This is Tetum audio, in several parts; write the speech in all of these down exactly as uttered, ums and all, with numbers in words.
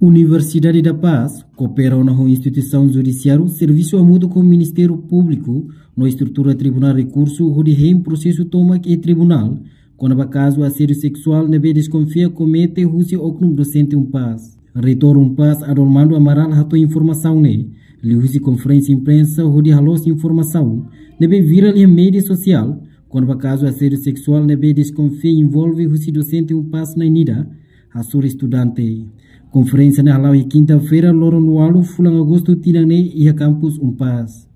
Universidade da Paz koopera ona ho instituisaun judisiáriu, servisu hamutuk ho Ministériu Públiku no estrutura Tribunál Rekursu hodi hein prosesu tomak iha tribunál kona-ba kazu asédiu seksuál ne'ebé deskonfia komete husi oknum dosente UNPAZ. Reitór UNPAZ Adolmando Amaral hato'o informasaun ne'e liuhusi konferénsia imprensa hodi haloos informasaun ne'ebé virál iha média sosiál kona-ba kazu asédiu seksuál ne'ebé deskonfia envolve husi dosente UNPAZ na'in ida hasoru estudante. Konferénsia ne'e hala'o iha kinta-feira, loron ualu fulan Agostu tinan ne'e iha kampus UNPAZ.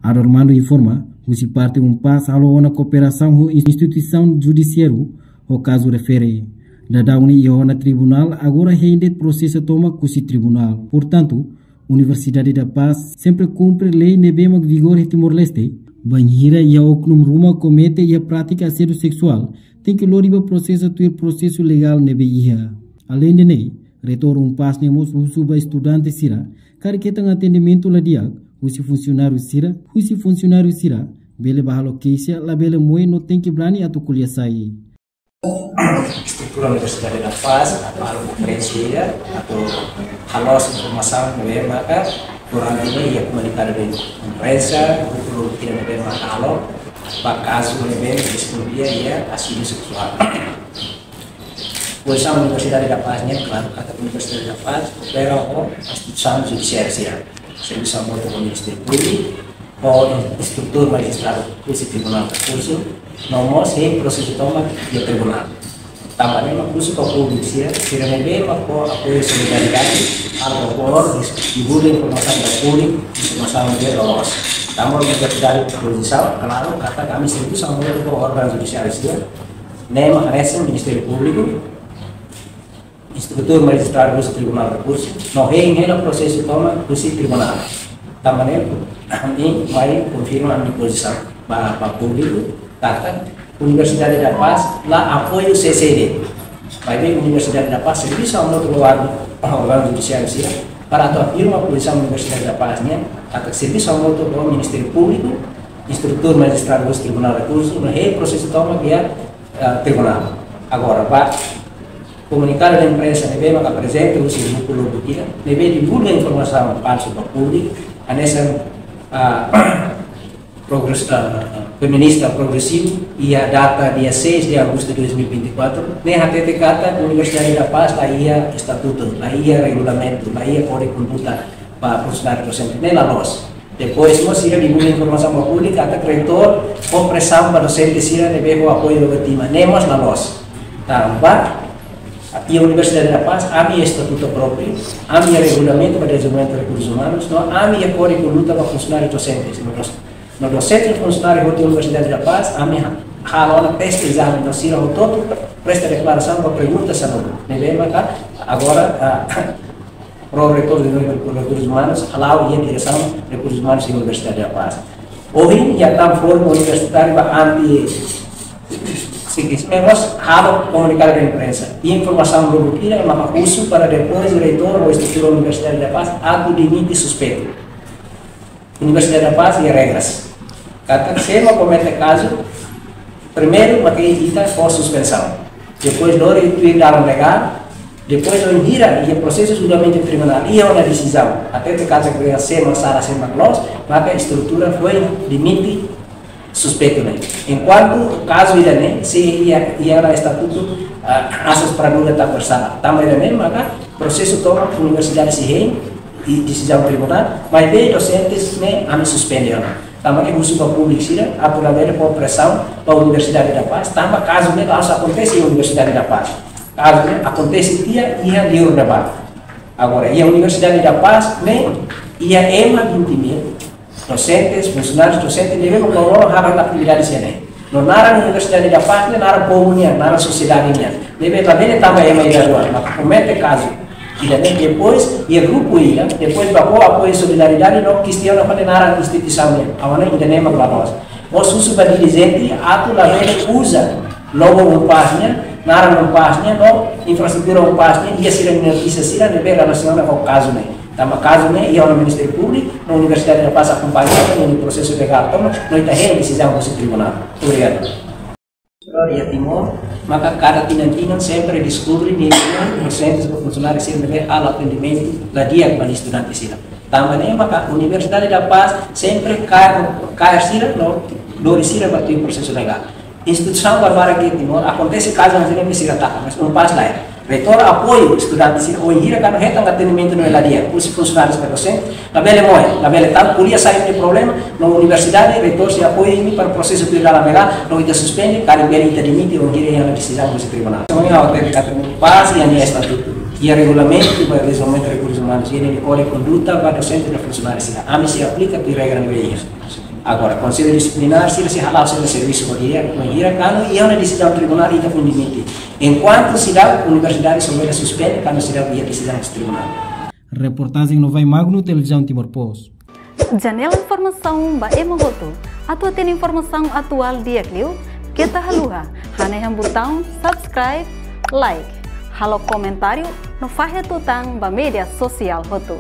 Adolmando informa, husi parte UNPAZ halo ona kooperasaun ho instituisaun judisiáriu ho kazu refere. Daudaun ne'e iha ona tribunál, agora hein de'it prosesu tomak husi tribunál. Portantu, Universidade da Paz sempre kumpre lei ne'ebé mak vigora iha Timor-Leste. Bainhira iha oknum ruma komete iha prátika asédiu seksuál, tenke lori ba prosesu tuir prosesu legál ne'ebé iha. Aleinde ne'e, reitór UNPAZ ne'e mós husu ba estudante sira, karik hetan atendimentu la di'ak husi funsionáriu sira, husi funsionáriu sira, bele ba halo keixa, labele moe no tenke brani atu ko'alia sai. Estrutura Universidade da Paz, atu halo konferénsia ida, atu haloos informasaun ne'ebé maka durante ne'e iha komunikadu de imprensa, grupu loron ida ne'ebé maka halo, ba kazu ne'ebé deskonfia iha asédiu seksuál. Pozisaun Universidade da Paz ne'e klaru, katak Universidade da Paz koopera ho instituisaun judisiáriu sira, servisu hamutuk ho Ministériu Públiku, ho estrutura majistradu husi Tribunál Rekursu, no mós hein prosesu tomak iha tribunál. Tanba ne'e mak husu ba públiku sira, sira ne'ebé mak fó apoiu solidariedade, atu favór divulga informasaun ba públiku, informasaun ne'e loloos. Tanba Universidade pozisaun klaru, katak ami servisu hamutuk ho órgaun judisiáriu sira, ne'e mak hanesan Ministériu Públiku, estrutura majistradu husi Tribunál Rekursu, no hein hela prosesu tomak husi tribunál. Tanba ne'e, ami mai konfirma ami-nia pozisaun ba, ba públiku, katak Universidade da Paz la apoiu C C D. Maibé Universidade da Paz servisu hamutuk ho órgaun, órgaun judisiáriu sira, para atu afirma pozisaun Universidade da Paz nian, katak servisu hamutuk ho Ministériu Públiku, estrutura majistradu husi Tribunál Rekursu, no hein prosesu tomak iha, eh, tribunál. Agora, ba komunikadu de imprensa ne'ebé maka aprezenta husi grupu loron ida, ne'ebé divulga informasaun falsu ba públiku, hanesan, ah, progres-, ah, feminista progresivu, iha data dia seis de agosto de dois mil e vinte e quatro, ne'e hatete katak Universidade da Paz la iha estatutu, la iha regulamentu, la iha kódigu konduta ba funsionáriu dosente, ne'e la loos. Depois mós sira divulga informasaun ba públiku katak reitór fó presaun ba dosente sira ne'ebé fó apoiu ba vítima, ne'e mós la loos. Tanba iha Universidade da Paz, ami estatutu própriu, ami regulamentu ba dezenvolvimentu rekursus umanus, no ami kódigu konduta ba funsionáriu dosente, no dos-, no dosente funsionáriu hotu Universidade da Paz, ami ha-, halo ona teste ezame, no sira hotu-hotu presta deklarasaun ba pergunta sanulu. Ne'ebé maka agora, ah, Pró-Reitór de Rekursus Umanus, hala'o iha diresaun rekursus umanus iha Universidade da Paz. Ohin, iha tan forum universitáriu ba anti-seksualismu, halo komunikadu de imprensa. Informasaun loron ida, maka husu para depois reitór ou estrutura Universidade da Paz atu demite suspeitu. Universidade da Paz iha regras. Katak se ema komete kazu, primeiru maka ita fó suspensaun. Depois lori tuir dalan legál. Depois bainhira iha prosesu julgamentu tribunál, iha ona desizaun. Hatete katak se ema sala, se ema loos, maka estrutura foin demite suspeitu ne'e. Enkuantu kazu ida-ne'e, sei iha, iha ona estatutu, ah, asas pradura tak bersalah. Tanba ida-ne'e, maka prosesu tomak universidade sei hein, i desizaun tribunál, maibé dosente ne'e ami suspende ona. Tanba ne'e husu ba públiku sira, atu labele fó presaun ba Universidade da Paz, tanba kazu ne'e la'ós akontese iha Universidade da Paz. Kazu ne'e akontese tiha iha liur ne'ebá. Agora, iha Universidade da Paz ne'e, iha ema vinte mil, dosentes, funsionárius dosente, ne'ebé mak loroloron halo atividade sira-ne'e. No naran Universidade da Paz ne'e naran povu nian, naran sosiedade nian. Ne'ebé labele tanba ema ida rua mak komete kazu ida-ne'e, depois iha grupu ida, depois ba fó apoiu solidariedade no kestiona fali naran instituisaun nian. Agora ida-ne'e mak la loos. Mós husu ba dirijente atu labele uza logo UNPAZ nian, naran UNPAZ nian, no infraestrutura UNPAZ nian, iha sira-nia notísia sira ne'ebé relasiona ho kazu ne'e. Tanba kazu ne'e iha ona Ministériu Públiku, no Universidade da Paz akompaña ona prosesu legál tomak, no ita hein desizaun husi tribunál. Obrigadu. Iha Timor, maka kada tinan-tinan sempre deskobre nia dosente no funsionáriu sira ne'ebé halo atendimentu la di'ak ba estudante sira. Tanba ne'e maka Universidade da Paz sempre kaer, kaer sira no lori sira ba tuir prosesu legál. Instituisaun barak iha Timor, akontese kazu hanesan ne'e sira taka, mas UNPAZ lae. Reitór apoiu estudante sira, wainhira kuandu hetan atendimentu no la di'ak, husi funsionáriu ka dosente, labele moe, labele ta'uk, ko'alia sai nia problema, no universidade, reitór sei apoiu imi para prosesu tuir dalan legál, no ita suspende, karik bele ita demite, wainhira iha ona desizaun husi tribunál. Entaun, ha'u hatete katak UNPAZ iha nia estatutu, iha regulamentu ba dezenvolvimentu rekursus umanus, iha nia kódigu konduta ba dosente no funsionáriu sira. Ami sei aplika tuir regra ne'ebé iha. Agora, Konsellu Disiplinár sira sei hala'o sira-nia servisu ho di'ak, wainhira kuandu iha ona desizaun tribunál ita foin demite. Enkuantu seidauk, universidade só bele suspende kuandu seidauk iha desizaun husi tribunál. Reportajen Novai Magno, Televizaun Timor Post. Janela informasaun ba ema hotu. Atu hatene informasaun atuál di'ak liu, keta haluha hanehan butaun subscribe, like, halo komentáriu no fahe tutan ba média sosiál hotu.